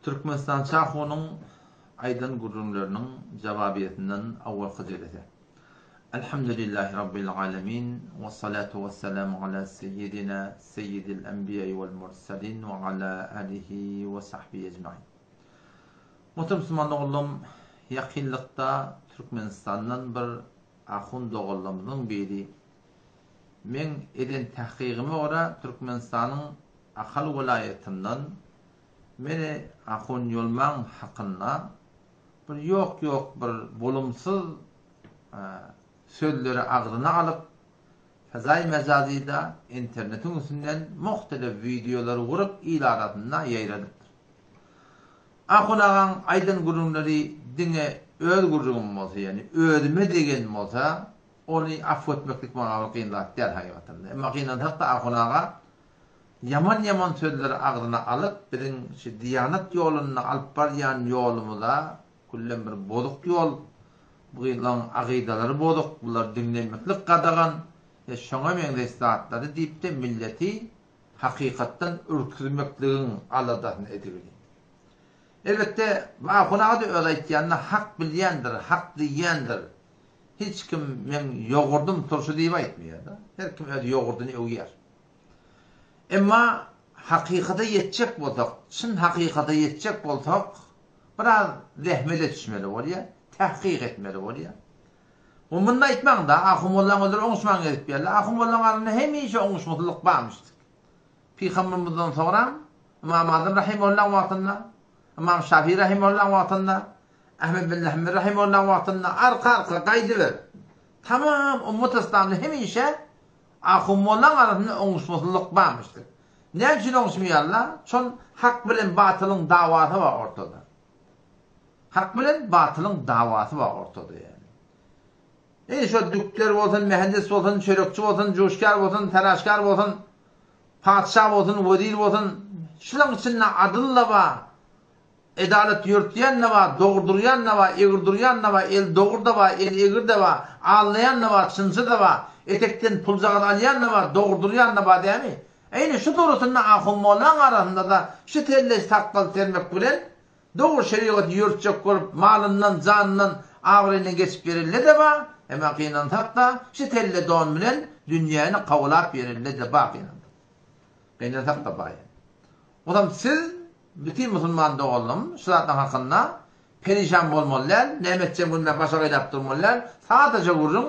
Türkmenistan Çahunyň aýdan gürrüňleriniň jawabiýesinden awalky jelese. Elhamdülillahi Rabbil alemin, we salatu we selamu ala seyyidina seyyidil enbiýai wal murselin we ala alihi we sahbihi ecmain. Muhterem musulman doganlarym, ýakynlykda Türkmenistandan bir ahun doganlarymyzyň biri meň eden tahkygyma görä Türkmenistanyň Ahal welaýatyndan Meni Ahun Ýolmaň hakynda bir ýok-ýok bir bolumsyz sözleri agzyna alyp, Fezaý Mejazyda internetiň üstünden muhtelif wideolary gurup il arasynda ýaýradypdyr. Ahun agaň aýdan gürrüňleri diňe öz gürrüňim bolsa, ýagny özüme degen bolsa, ony afw etmeklik maňa bir kyn zat däl hakykatanda. Emma gynansak-da Ahun aga Ýaman-ýaman sözleri agzyna alyp, biziň şu diýanat ýolunda alyp barýan ýolumyza küllem bir bozuk ýol, bu gyzlaň agydalary bozuk, bulary diňlemeklik gadagan we şoňa meňzeş zatlary diýip-de milleti hakykatdan ürküzmekligiň aladasyny edibilýär. Elbetde, bu ahun aga-da öz aýtýanyny hak bilýändir, hak diýýändir. Hiç kim meň ýogurdym turşy diýip aýtmaýar-da. Her kim öz ýogurdyny öwýär. Emma hakykata ýetjek bolsak, çyn hakykata ýetjek bolsak, biraz zähmete düşmeli bolýar, tahkyk etmeli bolýar. We muny aýtmaň-da, ahun mollaň özleri oňuşman gezip ýörler. Ahun mollaň arasynda hemişe oňuşmasyzlyk barmyşdyk. Pygambermizden soňram Ymam Azam rahimehullaň wagtynda, Ymam Şafi rahimehullaň wagtynda, Ahmed bin Hanbel rahimehullaň wagtynda arka-arka gaýdyber. Tamam ummat yslamda hemişe Ahun-mollaň arasynda oňuşmasyzlyk barmyşdyr. Näme üçin oňuşmaýarlar? Şol hak bilen batylyň dawasy bar ortada. Hak bilen batylyň dawasy bar ortada ýaly. Indi şo dükler bolsun, mühendis bolsun, çörekçi bolsun, juşkar bolsun, taraşkar bolsun, patyşa bolsun, wezir bolsun, şulaň içinde adyl-da bar, Edalat ýörtýän-de bar, dogry durýan-da bar, egri durýan-da bar, eli dogry-da bar, eli egri-de bar, aldaýan-da bar, çynçy-da bar, etekden puljagaz alýan-da bar, dogry durýan-da bar dämi? Eýni şu suratynda ahun-mollaň arasynda-da şu telleş sakgal sermek bilen dogry şerigaty ýörtjek bolup malyndan, janyndan, abraýyndan geçip ýerenler-de bar, emma gynansak-da şu telle don bilen dünýäni kowlap ýerenler-de bar gynansak. Gynansak-da bar ýa. Onam siz Bütin musulman doganlygym şu zatlaryň hakynda perişan bolmaly däl, näme etjegimi bilmän başa gaýlap durmaly däl. Sadaja gürrüň,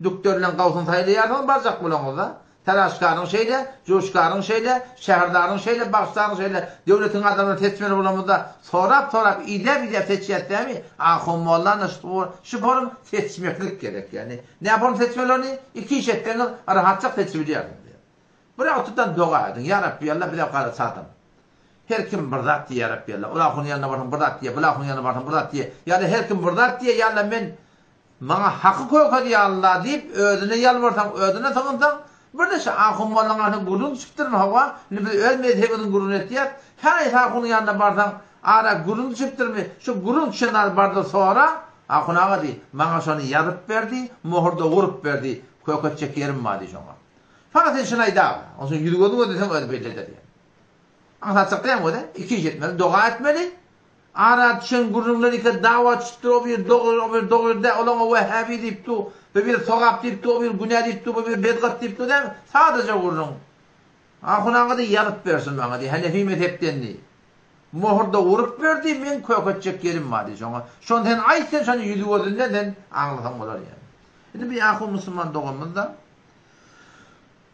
dükderileň gawusyny saýlaýarsyňyz barjak bolaňyzda. Taraşkaryň şeýle, juşkaryň şeýle, şäherdaryň şeýle, bagşdaryň şeýle, döwletiň adamlaryny seçmeli bolamyzda sorap-sorap, idäp-idäp seçýäs dämi? Ahun mollany şu forum seçmeklik gerek ýagny. Nä forum seçmeli ony? Iki iş etseňiz rahatjak seçibilýärsiňiz. Bir otudan doga ediň, Ýa Rabbi Alla bize garaç adam. Her kim bir zat diýýär Rabbi Alla. Ol ahunyň ýanyna barsaň bir zat diýýär, bul ahunyň ýanyna barsaň bir zat diýýär. Ýa-da her kim bir zat diýýär, Ýa Alla men maňa haky kökez ýa Alla diýip özüne ýalbarsaň, özüne sygynsaň, bir-de şu ahun mollaň arasynda gürrüň düşüpdirmi hawa, indi biz öz mezhebimiziň gürrüňini etýäs. Her haýsy ahunyň ýanyna barsaň ara gürrüň düşüpdirmi, şu gürrüň düşen zady bar-da sora, ahun aga diý, maňa şony ýazyp ber diý, möhür-de urup ber diý, kökezjek ýerim bar diý şoňa. Fakat sen şuny aýdaga. Onsoň ýüz-gözüň ödeseň özi belli eder diýen. Aňsatjak däl özi. Iki iş etmeli, doga etmeli. Ara düşen gürrüňler ike dawa düşüpdir, o bir dogry, o bir dogry däl, olaňa wehhabi diýip dur, bu bir sogap diýip dur, o bir günä diýip dur, bu bir bedgat diýip dur däl, sadaja gürrüň. Ahun aga diý, ýazyp bersin maňa diý, hanefi mezhepden diý. Mohurda urup ber diý, meň köketjek ýerim bar diý şoňa. Şony sen aýt sen şony ýüzi-gözünden sen aňlasaň bolar ýaly. Indi bir ahun musulman doganymyz-da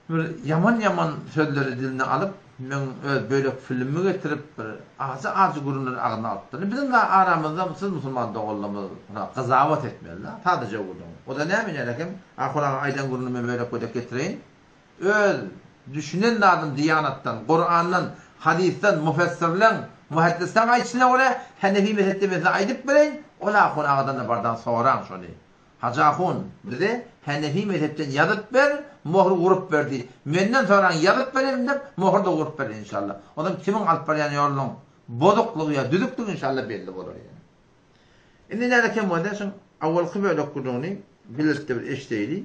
Bir ýaman-ýaman sözleri diline alyp, meň öz bölek filmimi getirip, bir ajy-ajy gürrüňleri agzyna alypdyr. Indi biziň aramyzda siz musulman doganlarymyz gyzawat etmeli-dä, sadaja gürrüň. O-da näme nälekem, Ahun aga aýdan gürrüňini men bölek-bölek getireýin. Öz düşünen zadym diýanatdan, Kurandan, hadysdan, mufessirleň, muhaddislaň aýdyşyna görä, Henefi mezhepde men size aýdyp bereýin, ol Ahun agadan-da bardan soraň şony. Hajy ahun, bize Henefi mezhepden ýazyp ber, mohr urup ber diý. Menden soraň ýazyp bererin diýip, mohur-da urup berer inşallah. Onam kimiň alyp barýan ýolunyň bozuklygy ýa düzükligi inşallah belli bolar ýene. Indi näde kem bolsa şuň awalky bölek gürrüňini bilelikde bir eşdeýli.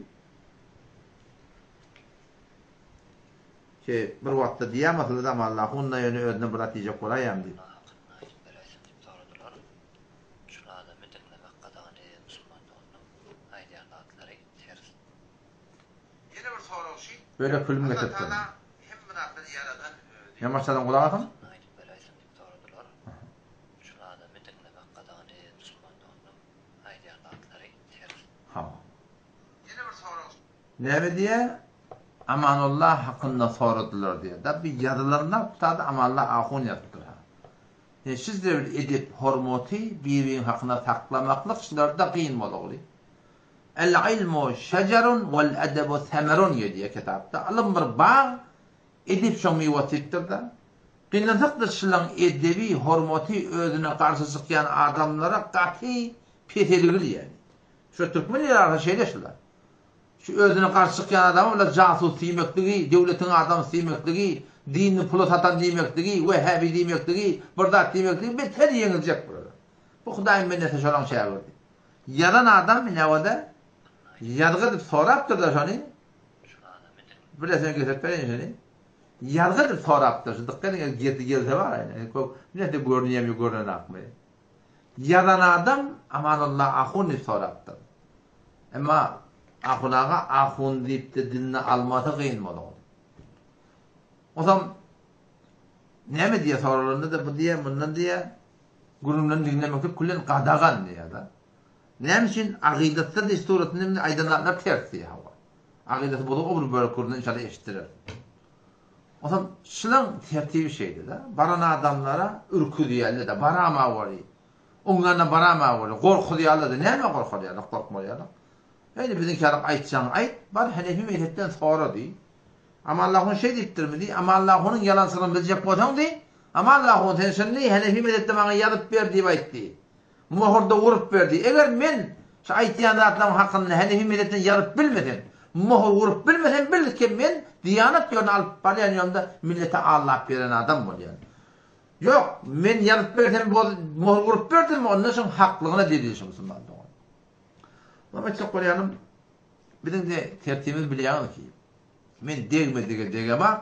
Ki bir wagtda diýýär masaly zamanla ahun da ýöne özüne bir zat diýjek bolaýýam diýip. Bölek film getiripdir. Ýamaçadan gulak asyň. Aýdyp beräýseň diýip soradylar. Şul adamy diňlemek gadagan edýän musulman doganym aýdýan zatlary ters. Hawa. Näme diýýär? Amanullah hakynda soradylar diýýär. Da bu ýazylanlar tutada Amanullah ahun ýazypdyr ha. Ýa sizde bir edep hormaty bir-biriň hakyna saklamaklyk şularda gyn bolagly. El ilmu şejerun wel edebu semerun diýýär kitapda. Ylym bir bag, edep şoň miwesi diýipdir-de. Gynansak-da şulaň edebi, hormaty özüne garşy çykýan adamlara gaty peselgil ýaly. Şu türkmen il arasynda şeýle şular. Şu özüne garşy çykýan adama bular jasus diýmekligi, döwletiň adamsy diýmekligi, dinini pula satan diýmekligi, wehhabi diýmekligi, bir zat diýmekligi beter ýeňiljek bulara. Bu Hudaýyň bendesi şolaň şägirdi. Ýazan adam inäwede ýazgy edip sorapdyr-da şony. Bir resmi getirip bereýin şony. Ýazgy edip sorapdyr. Şu dykgat ediň girdi gelse bar. Köp näde görünýärmi görünenakmy. Ýazan adam Amanullah ahun diýip sorapdyr. Emma ahun aga ahun diýip-de diline almasy gyn bolar. Onsoň näme diýýär soralanda-da bu diýýär, mundan diýýär, gürrüňlerini diňlemeklik küllen gadagan diýýär-de. Näme üçin agydatda diýip suratynda indi aýdan zatlar ters diýýär hawa. Agydasy bozuk o bir bölek gürrüňini inşallah eşitdirer. Onsoň şulaň tertibi şeýle-de, baran adamlara ürküzýärler-de, barama weli. Oň ýanyna barama weli, gorkuzýarlar-da, nämä gorkarýarlar, gorkmaýarlar. Indi biziňki ýaly aýtjaňy aýt, bar Henefi mezhepden sora diý. Amanullah hun şeý diýipdirmi diý, Amanullah hunyň ýalançylygyny biljek bolsaň diý, Amanullah hun sen şuny Henefi mezhepde maňa ýazyp ber diýip aýt diý. Möhürde urup ber diý. Eger men şu aýtýan zatlarym hakynda Henefi mezhepden ýazyp bilmesem, möhür urup bilmesem, bil ki men diýanat ýoluny alyp barýan ýolumda millete aldap ýören adam bolýan. Ýok, men ýazyp bersem, möhür urup berdim, onda şuň haklygyna delil şu musulman dogan. Muny aýtjak bolýanym, biziň-de tertibimiz bilýäňiz ki, men degmedige degemak,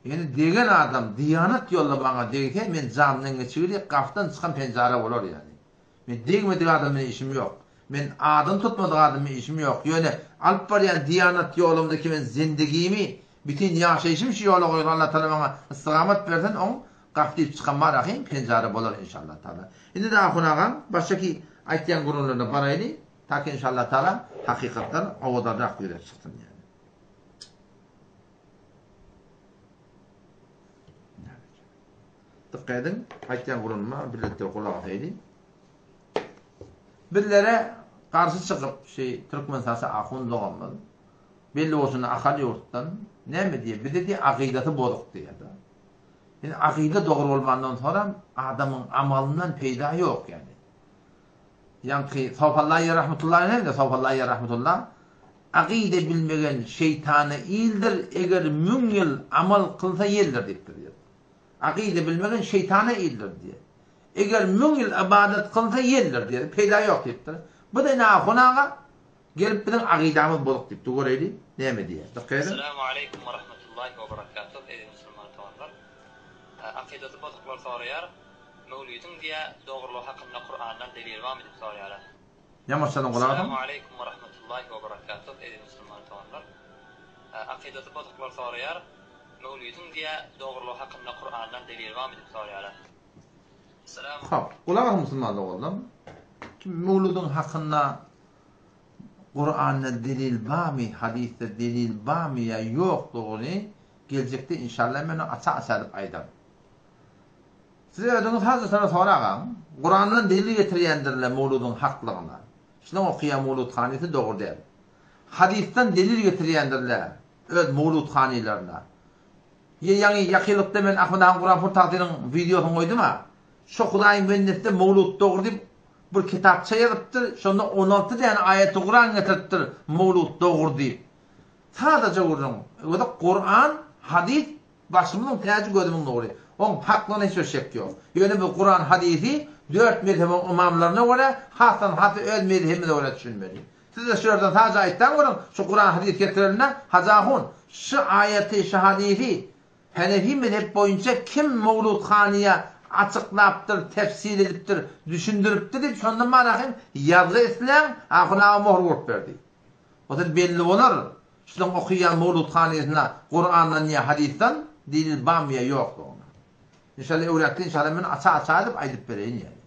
Ýöne degen adam diýanat ýolda maňa degse men jamdan geçigili gapdan çykan penjara bolar ýaly. Men degmedik adam bilen işim ýok. Men adyny tutmadyk adam bilen işim ýok. Ýöne alyp barýan diýanat ýolumdaky men zendigimi bütin ýaşaýşym şu ýola goýup Allah Taala maňa ystygamat bersin oň gap diýip çykan bar ahym penjara bolar inşallah Taala. Indi de ahun agam başdaki aýtýan gürrüňlerine baraýly taki inşallah Taala hakykatlar owadanrak ýüze çyksyn ýaly. Dykgat ediň, aýtýan gürrüňime birlikde gulak asaýly. Bizlere garşy çykyp, şu türkmen saçy ahun doganymyz, belli bolşuna Ahal ýurtdan, näme diýýär, bize diýýär, akydasy bozuk diýýär-de. Indi akyda dogry bolmandan soram adamyň amalyndan peýda ýok ýaly. Ýaňky Sawfallaýy rahmetullahi näme Sawfallaýy rahmetullah akyda bilmegen şeýtana ildir, eger müň ýyl amal kylsa ýeldir diýipdir diýýär. Akyda bilmegen şeýtana ildir diýýär. Eger müň ýyl ybadat kylsa ýeldir diýýär. Peýda ýok diýipdir. Bu da ine ahun aga gelip biziň akydamyz bozuk diýipdir. Göreýli näme diýýär. Dykgat ediň. Esselamu aleýkum we rahmetullahi we berekatuh eziz musulman doganlar. Akydasy bozuklar soraýar. Möwlüdiň diýä dogrulygy hakynda Kurandan delil barmy diýip soraýarlar. Ýamaçlaryň gulagy Esselamu aleýkum we rahmetullahi we berekatuh eziz musulman doganlar. Akydasy bozuklar soraýar. Möwlüdiň diýä dogrulygy hakynda Kurandan delil barmy diýip soraýarlar. Esselamu. Hop, gulak asyň musulman doganlar. Kim möwlüdiň hakynda Kuranda delil barmy, hadysda delil barmy ýa ýokdugyny geljekde inşallah men aça-aça edip aýdaryn. Siz özüňiz hazyrtana soragaň, Kurandan delil getirýändirler mowludyň haklygyna. Şunuň okaýan mowludhanysy dogry däl. Hadysdan delil getirýändirler öz mowludhanylaryna. Ýe ýaňy ýakynlykda men Ahmet agan Kuranpur tagtynyň wideosyny goýdum-a. Şo Hudaýyň bendesi-de mowlud dogry diýip bir kitapça ýazypdyr, şonda 16 däne aýaty Kuran getiripdir mowlud dogry diýip. Sadaja gürrüň. Özi Kuran, hadys Başymyzyň täji gözümiň nury. Oň haklygyna hiç bir şek ýok. Ýöne biz Kuran hadysy dört mezhebiň ymamlaryna görä hasdan has öz mezhebimize görä düşünmeli. Siz-de şu ýerden sadaja aýtsaň görüň şu Kuran hadys getirilende Hajy ahun şu aýaty şu hadysy Henefi mezhep boýunça kim Mowludhanyýa açyklapdyr tefsir edipdir düşündiripdir diýip şonda marahym ýazgy isläň ahun aga mohr urup berdi. Bolsa belli bolar. Şulaň okaýan mowludhanysyna Kurandan ýa hadysdan delil barmy ýa ýokdugyna. Inşallah öwretdi inşallah men aça aça edip aýdyp bereýin ýaly.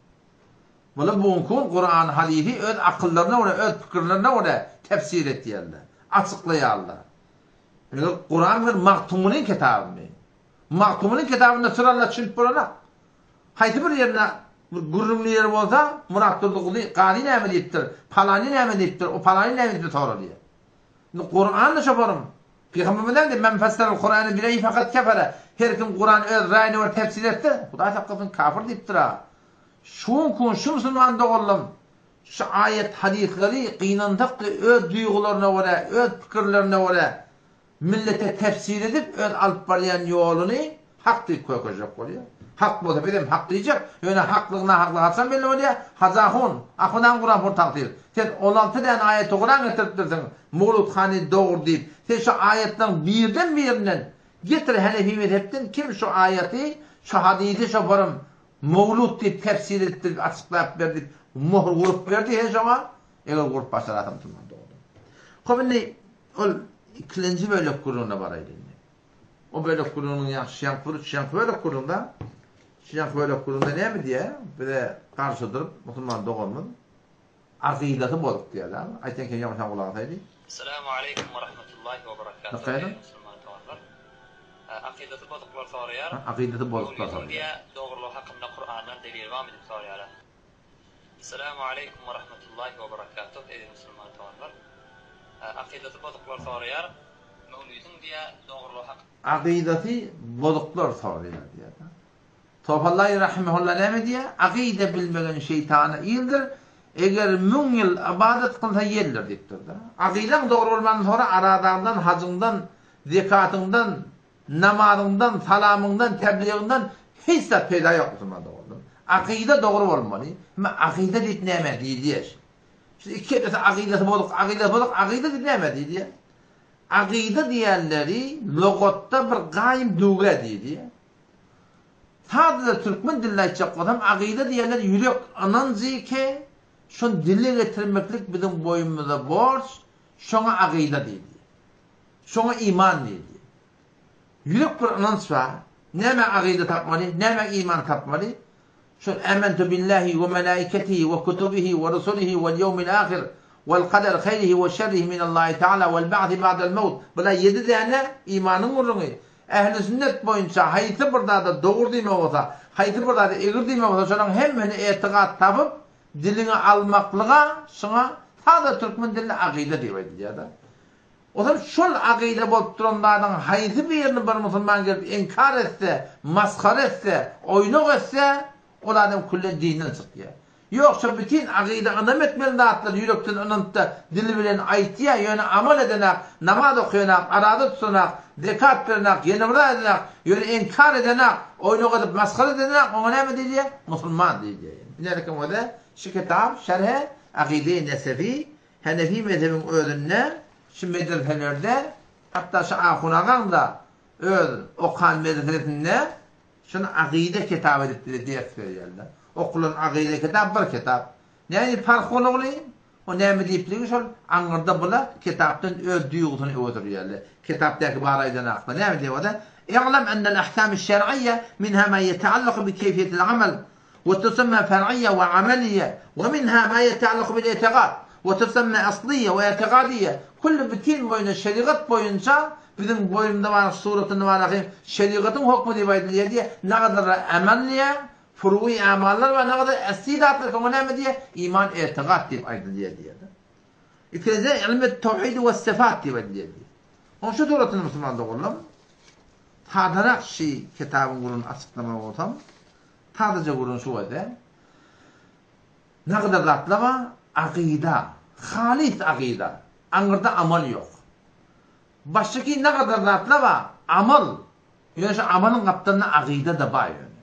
Bular bu günki gün Kuran hadysy öz akyllaryna görä öz pikirlerine görä tefsir etýärler. Açyklaýarlar. Eger Kuran bir Magtymgulyň kitabymy? Magtymgulyň kitabynda syr Allah düşünip bolanok. Haýsy bir ýerinde bir gürrüňli ýeri bolsa Myratdurdy Guzy Gazy näme diýipdir, palany näme diýipdir, o palany näme diýipdir soralýar. Indi Kuranda şoparym. Pygamberimiz näme diýdi? Men fesserel Kurany bireýi fakat kefere. Her kim Kurany öz raýyna görä tefsir etse, Hudaý saklasyn kafir diýipdir-a. Şu günki gün şu musulman doganlarym şu aýat hadyslary gynansak-da öz duýgularyna görä, öz pikirlerine görä Millete tefsir edip öz alyp barýan ýoluny hak diýip kökezjek bolýar. Hak bolsa bizem hak diýjek, ýöne haklygy nahaklygy haçan belli bolýar? Hajy ahun, ahunaň guran pul tagsyr. Sen 16 däne aýaty Kuran getiripdirsiň, Mowlud hany dogry diýip. Sen şu aýatlaryň birden birinden getir Henefi mezhepden kim şu aýaty, şu hadysy şoparym Mowlud diýip tefsir edipdir diýip açyklap ber diýip möhür gurup berdi sen şoňa? Eger gurup başarasam musulman dogry. Hop indi Ol ikilenji bölek gürrüňine baraýly indi. O bölek gürrüňiniň ýa şýanky bir şýanky bölek gürrüňde şýanky bölek gürrüňde näme diýýär? Bize garşy durup musulman doganymyz akydasy bozuk diýýär. Aýtýan eken ýoňşan gulak asaýly. Esselamu aleýkum we rahmetullahi we berekatuh eziz musulman doganlar. Akydasy bozuklar soraýar. Akydasy bozuklar soraýar. Mewlidiň diýýär dogrulygy hakynda Kurandan delil barmy diýip soraýarlar. Esselamu aleýkum we rahmetullahi we berekatuh eziz musulman doganlar. Akydasy bozuklar soraýar, Mewlidiň diýä dogrulygy hak. Akydasy bozuklar soraýar diýýär. Tofallaý rahimehulla näme diýýär? Akyda bilmegen şeýtana ildir, eger müň ýyl ybadat kylsa ýeldir diýipdir-de. Akydaň dogry bolmandan soňra aradaňdan, hajyňdan, zekatyňdan, Namazyňdan, salamyňdan, tebligiňden hiç zat peýda ýok musulman doganlarym. Akyda dogry bolmaly. Hemme akyda diýip näme diýilýär? Şu iki etse akydasy bozuk, akydasy bozuk, akyda diýip näme diýilýär? Akyda diýenleri logatda bir gaýym düwge diýilýär. Sadaja türkmen dilinde aýtjak bolsam, akyda diýenler ýürek ynanjy ke, şony dile getirmeklik biziň boýnumyza borç, şoňa akyda diýilýär. Şoňa iman diýilýär. Ýürek bir ynanç bar. Nämä agyda tapmaly, nämä iman tapmaly? Şol Ämentu billahi we melaiketihi we kutubihi we rusulihi wel ýewmil ahir wel kader haýrihi we şerrihi minallahi taala wel ba'si ba'del mewt. Bular ýedi däne imanyň gürrüňi. Ähli sünnet boýunça haýsy bir zada dogry diýmek bolsa, haýsy bir zada egri diýmek bolsa şolaryň hemmesini etikat tapyp diliňe almaklyga şuňa sada türkmen dilinde agyda diýip aýdylýar-da. Ozal şol akyda bolup duran zadyň haýsy birini bir musulman gelip inkar etse, masgara etse, oýnak etse, ol adam küllen dinden çykýar. Ýok, şo bütin akyda ynam etmeli zatlary ýürekden ynanyp-da dili bilen aýtýar, ýöne amal edenak, namaz okaýanak, araza tutanak, zekat berenak, ýene bir zat edenak, ýöne inkar edenak, oýnak edip masgara edenak, oňa näme diýilýär? Musulman diýilýär. Ine, özi şu kitap Şerhe Akyde-i Nesefi Henefi mezhebiň özünde şu medreselerde, hatda şu ahun agaň-da öz okan medresesinde şuny akyda kitaby edip bize ders berýärler. Okulan akyda kitap bir kitap. Näme parh ol ogly? O näme diýipligi şol aňyrda bula kitapdan öz duýgusyny öňe sürýärler. Kitapdaky bar aýdan hakda näme diýip ýa-da I'lam ennel ahkamy şer'iyye minha ma yeta'allaku bi keyfiyetil amal we tusamma fer'iyye we ameliyye we minha ma yeta'allaku bil i'tigad we tusamma asliyye we i'tigadiyye külli bütin boýuna şerigat boýunça biziň boýnumyzda bar suratynda bar ahim şerigatyň hokmy diýip aýdylýar diýe nagadar amel diýe furuý amallar bar nagadar asli zatlar soňa näme diýe iman i'tigad diýip aýdylýar diýe. Ikinjiden ilmi tawhid we sifat diýip aýdylýar diýe. Oň şu suratynda musulman doganlarym sadarak şi kitabyň gürrüňini açyklamaly bolsam Sadaja gürrüň şu bolsa, Nagda zatlama akyda, halys akyda, aňyrda amal ýok. Başdaky nagada zatlama amal, ýöne şu amalyň gapdalynda akyda-da bar ýöne.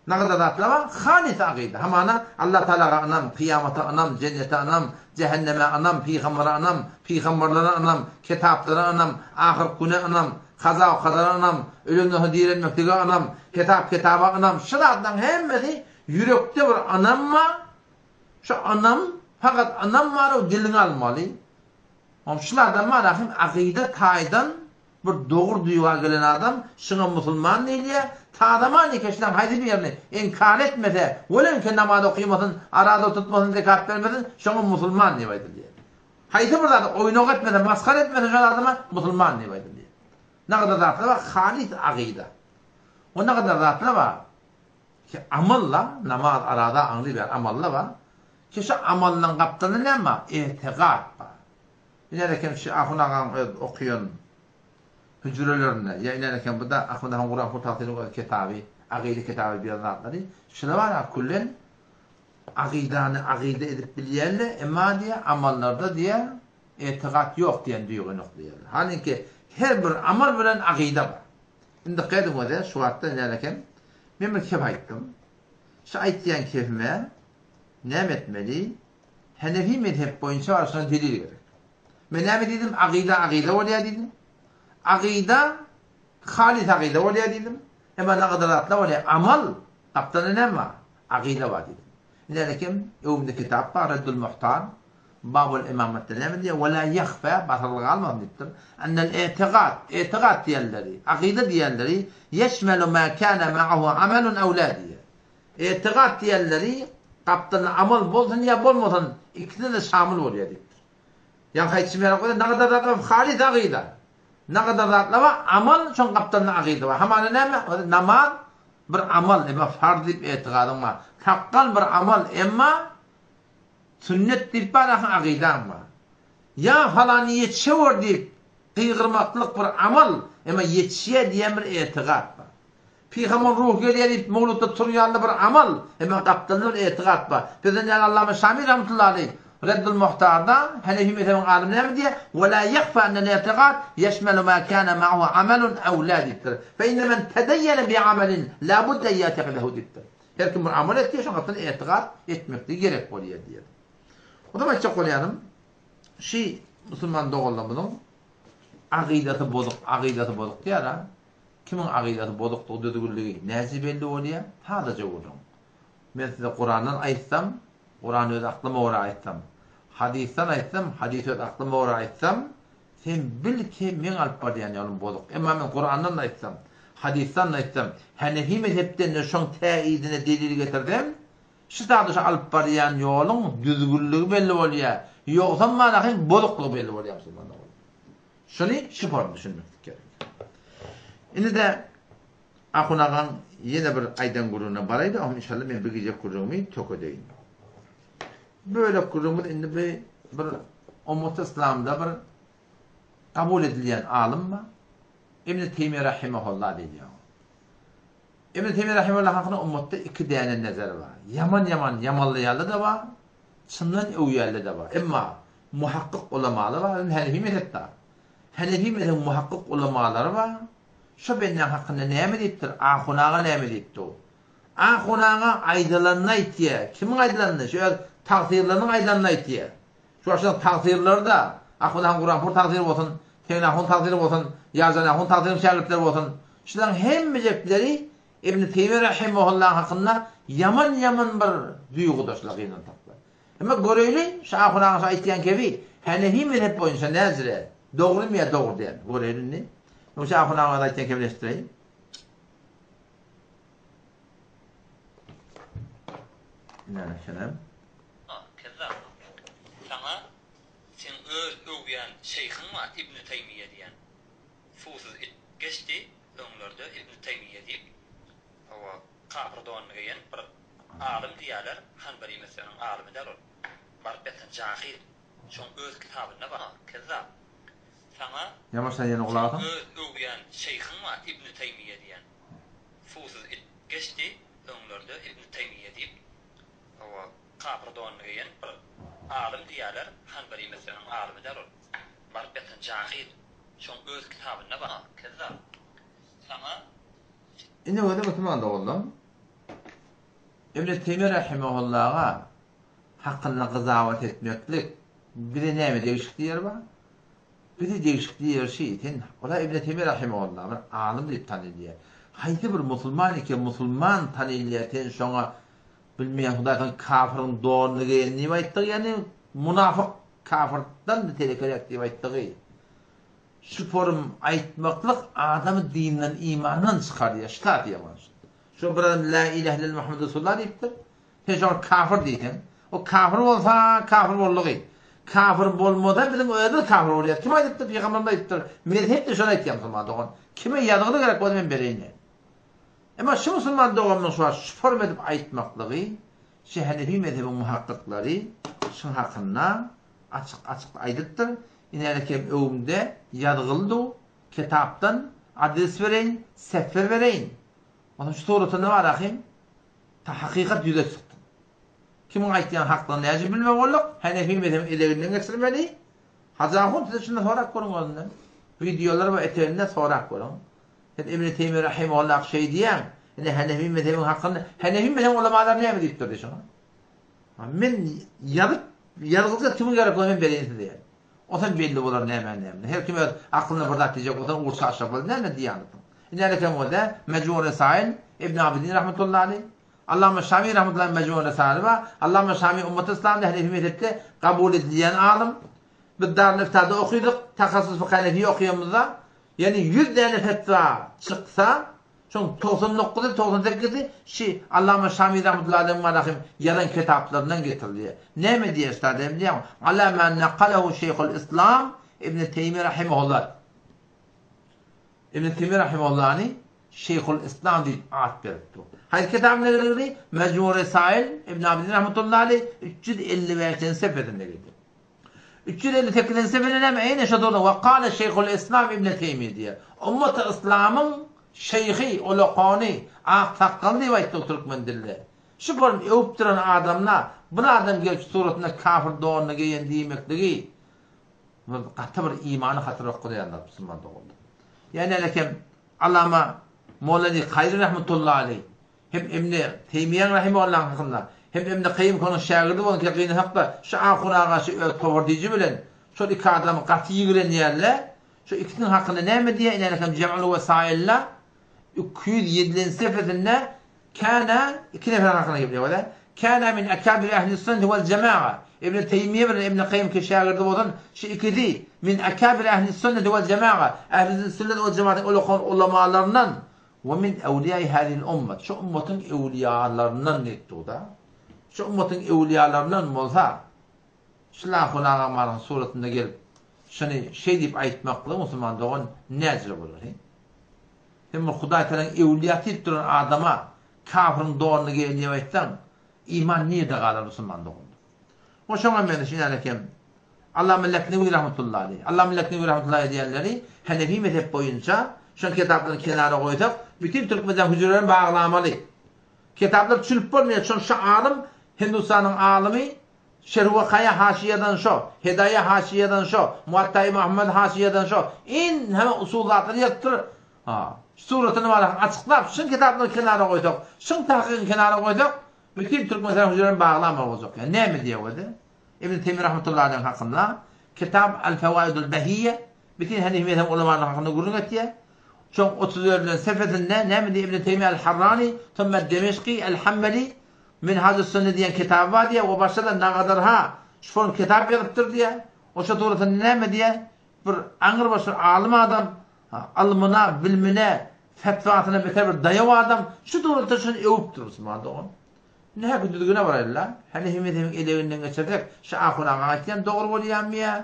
Nagada zatlama halys akyda, hamana Allah Tagalaga ynam, kyýamata ynam, jennete ynam, jähenneme ynam, pygambere ynam, pygamberlere ynam, kitaplara ynam, ahyrky güne ynam, kaza-kadara ynam, ölenden soň direlmeklige ynam, hesap-kitaba ynam, şu zatlaryň hemmesi ýürekde bir ynam bar, şu ynam, fakat ynam bar, o diliňe almaly. Oň şul adam bar ahym akyda taýdan bir dogry duýga gelen adam şuňa musulman diýilýär. Tazaman eke şulaň haýsy birini inkar etmese, welenki namaz okymasyn, araza tutmasyn, zekat bermesin, şoňa musulman diýip aýdylýar. Haýsy bir zady oýnak etmese, masgara etmese şol adama musulman diýip aýdylýar. Nagadar zatlar bar, halys akyda. O nagadar zatlar bar. Ki amal-la, namaz, araza aňly bir amal-la bar. Ki şu amallaň gapdalynda näme bar? Etigat bar. Iner eken şu ahun agaň öz okaýan hüjrelerinde, ýa iner eken bu-da Ahmet ahun Guranpur tagsyryň öz kitaby, agyda kitaby diýen zatlary, şular bar-a küllen agydany agyda edip bilýärler, emma diýýär, amallarda diýýär, etigat ýok diýen duýgy nokdaýarlar. Halinki her bir amal bilen agyda bar. Indi dykgat ediň öze, şu wagtda iner eken, men bir kep aýtdym. Şu aýtýan kepime näme etmeli? Henefi mezhep boýunça bar şuna delil gerek. Men näme diýdim? Agyda agyda bolýar diýdim. Agyda halis agyda bolýar diýdim. Emma nagadar zatlar bolýar. Amal gapdalda näme bar? Agyda bar diýdim. Indi kim öwümde kitap bar Reddul Muhtar. Babul Imametde näme diýýär? Wala ýahfa basyrly galmasyn diýipdir. Ennel i'tigat, i'tigat diýenleri, agyda diýenleri ýeşmelu ma kana ma'ahu amalun aw la diýýär. Etigat diýenleri gapdalynda amal bolsun ýa bolmasyn ikisine-de şamyl bolýar diýipdir. Ýaňky aýdyşym ýaly goýsa nagadar zatlar halys agyda. Nagadar zatlar bar amal şoň gapdalynda agyda bar. Hamana näme? Namaz bir amal emma farz diýip etigadyň bar. Sakgal bir amal emma sünnet diýip bar ahyň agydaň bar. Ýa falany ýetişewer diýip gygyrmaklyk bir amal emma ýetişýär diýen bir etigat bar. Pygamber ruhy gelýär diýip mowlutda turýanda bir amal, emma gapdalynda bir etigat bar. Bizden ýaly Allama Şami rahmetullahi aleýh Reddul Muhtarda Henefi mezhebiň alymy näme diýýär? Ve la ýahfa ennel etigat ýeşmelu ma kana ma'ahu amalun ew la diýipdir. Fe inne men tedeýýene bi amalin la budde en ýetekidehu diýipdir. Her kim bir amal etýär, şoň gapdalynda etigat etmekligi gerek bolýar diýýär. O zaman aýtjak bolýanym, şi musulman doganlarymyzyň agydasy bozuk, agydasy bozuk diýýär-a. Kimiň agydasy bozukdygy düzgünligi näce belli bolýa? Sadaja gürrüň. Men size Kurandan aýtsam, Kurany öz aklyma görä aýtsam, hadysdan aýtsam, hadysy öz aklyma görä aýtsam, sen bil ki meň alyp barýan ýolum bozuk. Emma men Kurandan-da aýtsam, hadysdan-da aýtsam, Hanefi mezhepden-de şoň täidine delil getirsem, şu zada şu alyp barýan ýoluň düzgünligi belli bolýa. Ýogsam manahyň bozuklygy belli bolýa musulmanlar. Şuny şu forma düşünmeklik gerek. Indi-de Ahun agaň ýene bir aýdan gürrüňine baraýda, oňa inşallah men bir gijek gürrüňimi tökedeýin. Bölek gürrüňimiz indi bir bir ummaty yslamda bir kabul edilýän alym bar. Ibn Teýmiýe rahimehullah diýilýär. Ibn Teýmiýe rahimehullah hakynda ummatda iki däne nezer bar. Ýaman-ýaman ýamanlaýanlar-da bar, çyndan öwýänler-de bar. Emma Muhakkyk ulamalar bar, indi Hanefi mezhepde. Hanefi mezhebiň muhakkyk ulamalary bar. Şo bendäň hakynda näme diýipdir? Ahun aga näme diýipdi? Ahun aga aýdylanyny aýtýar. Kimiň aýdylanyny? Şu öz tagsyrlarynyň aýdanyny aýtýar. Şu başdan tagsyrlary-da, Ahun aga Guranpur tagsyry bolsun, Tegin ahun tagsyry bolsun, Ýarjan ahun tagsyryň şägirtleri bolsun. Şularyň hemmejekleri Ibn Teýmiýe rahimahullaň hakynda ýaman-ýaman bir duýguda şular gynantaklar. Emma göreýli, şu ahun agaň şu aýtýan kebi Hanefi mezhep boýunça näzire, dogrymy ýa dogry däl, göreýli indi. Men şu ahun agaň öz aýtýan kebini eşitdireýin. Näme şenem? Kezzap. Saňa seň öz öwýän şeýhiň bar Ibni Taýmiýe diýen. Suwsuz it geçdi öňlerde Ibni Taýmiýe diýip. Hawa, kapyr donuny geýen bir alym diýýärler, Hanbeli mezhebiniň alymy däl ol. Baryp ýatan jahyl. Şoň öz kitabynda bar, kezzap. Saňa Ýamaşdan ýene gulak seň öz öwýän şeýhiň bar Ibni Taýmiýe diýen. Suwsuz it geçdi öňlerde Ibni Taýmiýe diýip. Hawa, kapyr donuny geýen bir alym diýýärler, Hanbeli mezhebiniň alymy däl ol. Baryp ýatan jahyl. Şoň öz kitabynda bar, kezzap. Saňa Indi özi musulman doganlarym. Ibn Teýmiýe rahimehullaha hakynda gyzawat etmeklik bize näme degişikli ýeri bar? Bize degişikli ýeri şi, sen ola Ibn Teýmiýe rahimehulla bir alym diýip tanylýar. Haýsy bir musulman eken musulman tanylýar, sen şoňa bilmeýän hudaý sen kafiriň donuny geýen diýip aýtdyk, ýagny munafyk. Kafyrdan-da telekeräk diýip aýtdygy. Şu forum aýtmaklyk adamy dinden imandan çykarýar. Şu zat ýaman. Şu bir adam la ilahe illallah Muhammed Resulullah diýipdir. Sen şoňa kafir diýseň, o kafir bolsa kafir boldugy. Kafir bolmasa biziň özümiz kafir bolýarys. Kim aýdypdyr? Pygamberimiz aýdypdyr. Mezhep-de şony aýtýar musulman dogan. Kime ýazgyly gerek bolsa men bereýin. Emma şu musulman doganymyň şu wagt şu forum edip aýtmaklygy şu Hanefi mezhebiň muhakkyklary şuň hakynda açyk-açyk aýdypdyr. Inälekem öwümde ýazgylydy kitapdan adres bereýin, seffer bereýin. Onsoň şu suratynda bar ahym. Ta hakykat ýüze çykdy. Kimiň aýtýan hakdygyny näce bilmek bolduk? Hanefi mezhebiň eleginden geçirmeli. Hajy ahun size şunda sorap görüň özünden. Wideolar we eteginde sorap görüň. Sen Ibn Teýmiýe rahimehullah şeý diýýäň. Ine Hanefi mezhebiň hakynda Hanefi mezhebiň ulamalary näme diýipdir diý şoňa. Men ýazyp ýazgyja kimiň gerek bolsa men bereýin size ýaly. Onsoň belli bolar näme näme. Her kim öz aklynda bir zat diýjek bolsa ugur çaşjak bolsa näme diýýändisin. Ine kem bolsa Mejmu Resail Ibn Abidin rahmetullahi aleyh Allama Şami rahmetullahi Mejmu Resaili bar. Allama Şami ummaty yslamda Hanefi mezhepde kabul edilýän alym. Biz Darul Iftada okydyk, tahassus fykh Hanefi okaýamyzda, ýani 100 däne fetwa çyksa, Şoň 99-y, 98-i şi Allama Şami rahmetullahi aleyh marahim ýazan kitaplaryndan getirilýär. Näme diýýär üstad hem diýýär? Ala ma nakalahu Şeyhul Islam Ibn Teýmiýe rahimehullah. Ibn Teýmiýe rahimehullahny Şeyhul Islam diýip at beripdir. Haýsy kitabynda geldi? Mecmu Resail Ibn Abidin rahmetullahi aleyh 355-nji sefesinde geldi. 358-nji sefede näme? Eýne şo durda we kale Şeyhul Islam Ibn Teýmiýe diýýär. Ummaty Yslamyň şeýhi, ulakany, ak sakgaly diýip aýtdyk türkmen dilinde. Şu form öwüp duran adamla bir adam gelip şu suratynda kafir donuny geýen diýmekligi bu gaty bir imany hatyra okadýanlar musulman doganlar. Ýa nälekem Allama Mollali Kaýry rahmetullahi aleý hem Ibn Teýmiýäň rahimehullahyň hakynda hem Ibn Kaýym onuň şägirdi bolan Keqini hakda şu ahun agaşy öz towardijy bilen şol iki adamy gaty ýigrenýärler. Şu ikisiniň hakynda näme diýýär? Ine Jem'ul Wesailde 207-nji sefesinde Kana iki nefer hakynda gepleýär bolýar. Kana min akabir ehli sünneti wal jema'a. Ibn Teýmiýe bilen Ibn Kaýym ki şägirdi bolan şu ikisi min akabir ehli sünneti wal jema'a. Ehli sünnet we jemaatyň ulakan ulamalaryndan we min awliýai hazihil ummet. Şu ummatyň ewliýalaryndan diýipdir-da. Şu ummatyň ewliýalaryndan bolsa şu lahul-agamaryň suratynda gelip şuny şeý diýip aýtmaklygy musulman dogan näjire bolar, he? Sen bir Hudaý Tagalaň öwlüýasy diýip duran adama kafyryň donuny geýen diýip aýtsaň, iman nirde galar musulman doganlar? We şoňa meňzeş ine kem Allama Leknewi rahmetullahi aleýh. Allama Leknewi rahmetullahi aleýh diýenleri Hanefi mezhep boýunça şoň kitaplaryny kenara goýsak, bütin türkmenden hüjrelerini baglamaly. Kitaplar düşünip bolmaýar. Şoň şu alym Hindistanyň alymy Şerh-we haşy ýazan şo, Hedaýa haşy ýazan şo, Muwatta Imam Ahmed haşy ýazan şo, in hemme usul zatlary ýazypdyr. Ha, suratyny barasyny açyklap, şuň kitaplaryny kenara goýsak, şuň tahkygyny kenara goýsak, bütin Türkmenistan hüjrelerini baglamaly boljak. Ýa näme diýýär özi? Ibn Teýmiýe rahmetullahi aleýhiň hakynda Kitab al-Fawaidul Bahiyye bütin Hanefi mezhebi ulamalarynyň hakynda gürrüň etýär. Şoň 34-nji sefesinde näme diýýär Ibn Teýmiýe al-Harrani, thumma Demeşki al-Hanbali Minhajus Sünne diýen kitaby bar diýýär, o başda-da Nagadarha şu form kitap ýazypdyr diýýär. Oşa dogrusynda näme diýýär? Bir aňrybaş bir alym adam, ylmyna, bilimine, fetwasyna beter bir daýaw adam şu dogrulta şuny öwüpdir musulman dogan. Nähili düzgüne baraýly-la? Hanefi mezhebiň eleginden geçirsek, şu ahun agaň aýtýany dogry bolýarmy ýa?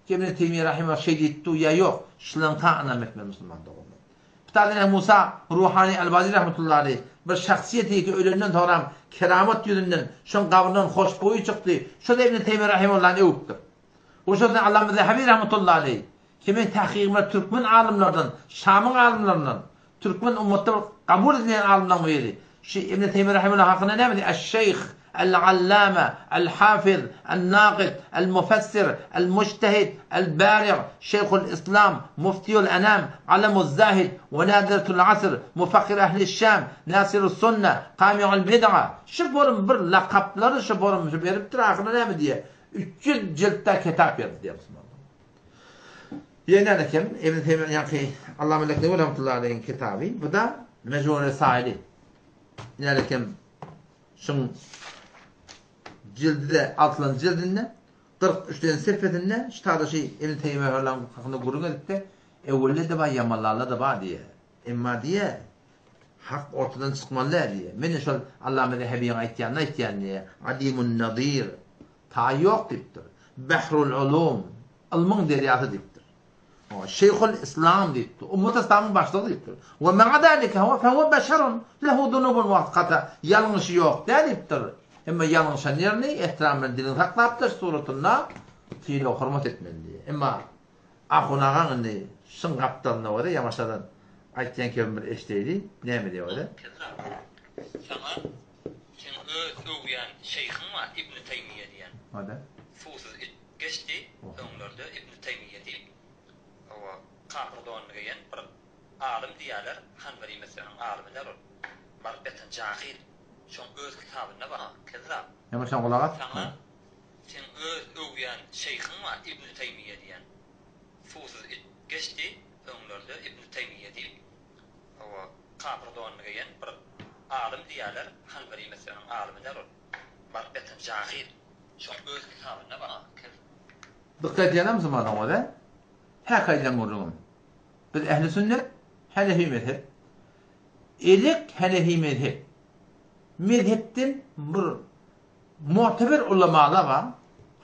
Ibn Teýmiýe rahimah şeý diýipdi ýa ýok? Şulaňka ynam etmeli musulman doganlar. Pitalyna Musa Ruhany Albazi rahmetullahi aleýh bir şahsyýeti ki ölenden soňram keramat ýüzünden şoň gabryndan hoşboýy çykdy. Şo-da Ibn Teýmiýe rahimahullany öwüpdir. We şo-da Allama Zehebi rahmetullahi aleýh ki men tahkygymda türkmen alymlardan, Şamyň alymlaryndan, türkmen ummatda bir kabul edilýän alymlaryň biri. Şu Ibn Teýmiýe rahimehullah hakynda näme diýýär? Eş-Şeýh, El-Allama, El-Hafiz, El-Naqid, El-Mufessir, El-Mujtehid, El-Bari', Şeýhul-Islam, Muftiýul-Enam, Alamuz-Zahid, we Nadiretul Asr, Mufakkir Ehli-Şam, Nasirus-Sunne, Kami'ul-Bid'a. Şu forum bir lakaplary şu forum şu beripdir, ahyrynda näme diýýär? 300 jiltde kitap ýazdy diýýär musulmanlar. Ýene kim? Ibn Teýmiýe ýaňky Allama Leknewi rahmetullahi aleýhiň kitaby. Bu da Mejmu Resaili. Ýene kim? Şuň jildi-de altynjy jildinde. 43-nji sefesinde şu taýda şu Ibn Teýmiýe hakynda gürrüň edipdi, Ewwelde-de bar, ýamanlarda-da bar diýýär. Emma diýýär, Hak ortadan çykmaly däl diýýär. Men-de şol Allama Zehebiň aýtýanyny aýtýan diýýär. Adimun nadir, taýy ýok diýipdir. Behrul ulum, ylmyň derýasy diýipdir. Şeýhul Islam diýipdir. Ummat Islamyň başlygy diýipdir. We ma'a zalika huwa fehuwa beşerun lehu zunubun we hata. Ýalňyşy ýok däl diýipdir. Emma ýalňyşan ýerini ehtiram bilen dilini saklapdyr, suratynda sylag hormat etmeli diýýär. Emma Ahun agaň indi şyň gapdalynda bolsa ýamaşadan aýtýan kebim bir eşdeýli, näme diýýär bolsa. Kezzap. Saňa seň öz öwýän şeýhiň bar Ibni Taýmiýe diýen. Hada. Suwsuz it geçdi öňlerde Ibni Taýmiýe diýip. Hawa, kapyr donuny geýen bir alym diýýärler, Hanbeli mezhebiniň alymy däl ol. Baryp ýatan jahyl. Şoň öz kitabynda bar. Kezzap. Ýamaşaň gulak as. Saňa Seň öz öwýän şeýhiň bar Ibni Taýmiýe diýen. Suwsuz it geçdi öňlerde Ibni Taýmiýe diýip. Hawa, kapyr donuny geýen bir alym diýýärler, Hanbeli mezhebiniň alymy däl ol. Baryp ýatan jahyl. Şoň öz kitabynda bar. Kir. Dykgat edýäňizmi musulman doganlar? Häk aýdýan gürrüňim. Biz ehli sünnet, hanefi mezhep. Elek hanefi mezhep. Mezhepden bir Muteber ulamalar bar.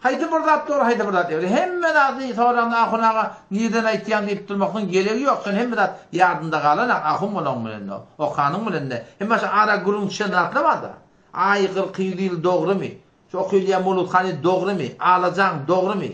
Haýsy bir zat dogry, haýsy bir zat egri. Hemme zady soraňda ahun aga nirden aýtýaň diýip durmaklygyň geregi ýok. Sen hemme zat ýadyňda galan ahun bolanyň bilen-de, okanyň bilen-de. Emma şu ara gürrüň düşen zatlar bar-da. Aý 40 ýyl dogrymy? Şu okylýan mowludhany dogrymy? Alajaň dogrymy?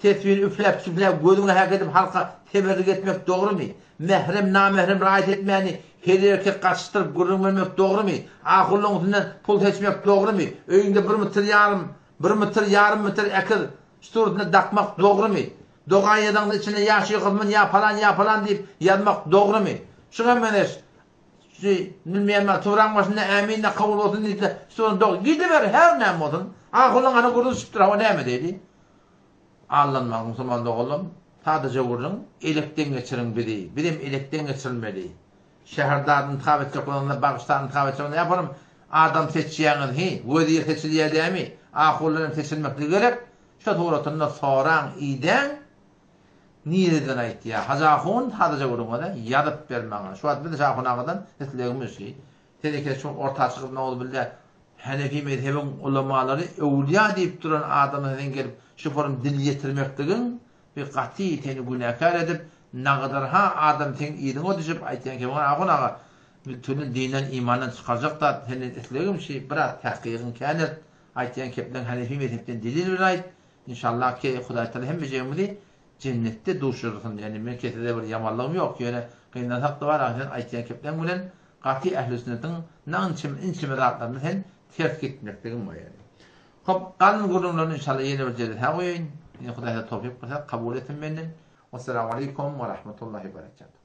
Tesbini üfläp-süfläp gözüňe häk edip halka teberrik etmek dogrymy? Mährem, namährem raýat etmäni her erkek gaçyşdyryp gürrüň bermek dogrymy? Ahunlaryň üstünden pul seçmek dogrymy? Öýüňde bir mytyr ýarym, bir mytyr, ýarym mytyr ekiz suratynda dakmak dogrymy? Doga ýazaňda içine ýa şu gyzmyn ýa palan ýa palan diýip ýazmak dogrymy? Şuňa meňzeş şu bilmeýän bar tubraň başynda ämin-de kabul bolsun diýse şuny dogry gidiber her näme bolsun ahunlaryň hany gürrüň düşüpdir hawa näme diýdi. Aldanmaň musulman doganlarym, sadaja gürrüň, elekden geçiriň bizi, bizem elekden geçirilmeli. Şäherdar intihap etjek bolanda, bagşdar intihap etjek bolanda ýaparym, adam seçýäňiz hi, wezir seçilýär dämi, ahunlar hem seçilmekligi gerek, şo suratynda soraň, idäň, nireden aýtýar, Hajy ahun, sadaja gürrüň bolsa, ýazyp ber maňa, şu wagt biz Ahun agadan islegimiz şi, Teneke çuň orta çykyp nowzubilla Hanefi mezhebiň ulamalary öwlüýa diýip duran adama sen gelip şu forum dil ýetirmekligiň bir gaty seni günäkär edip nagadarha adam seň yzyňa düşüp aýtýan kemiň ahun aga tüni dinden imandan çykarjak zat senden islegim şi biraz tahkygyň kän et aýtýan kepleň Hanefi mezhepden delil bilen aýt inşallah ki Hudaý Taala hemmejegimizi jennetde duşursyn ýani men kesede bir ýamanlygym ýok ýöne gynansakda bar sen aýtýan kepleň bilen Gaty ähli sünnetiň inçeme inçeme zatlaryny sen ters gitmekligin bar ýaly. Hop galan gürrüňlerini inşallah ýene bir jelesä goýaýyn. Ine Hudaý size towfyk berse kabul etsin menden. Wassalamu aleýkum we rahmetullahi we berekatuh.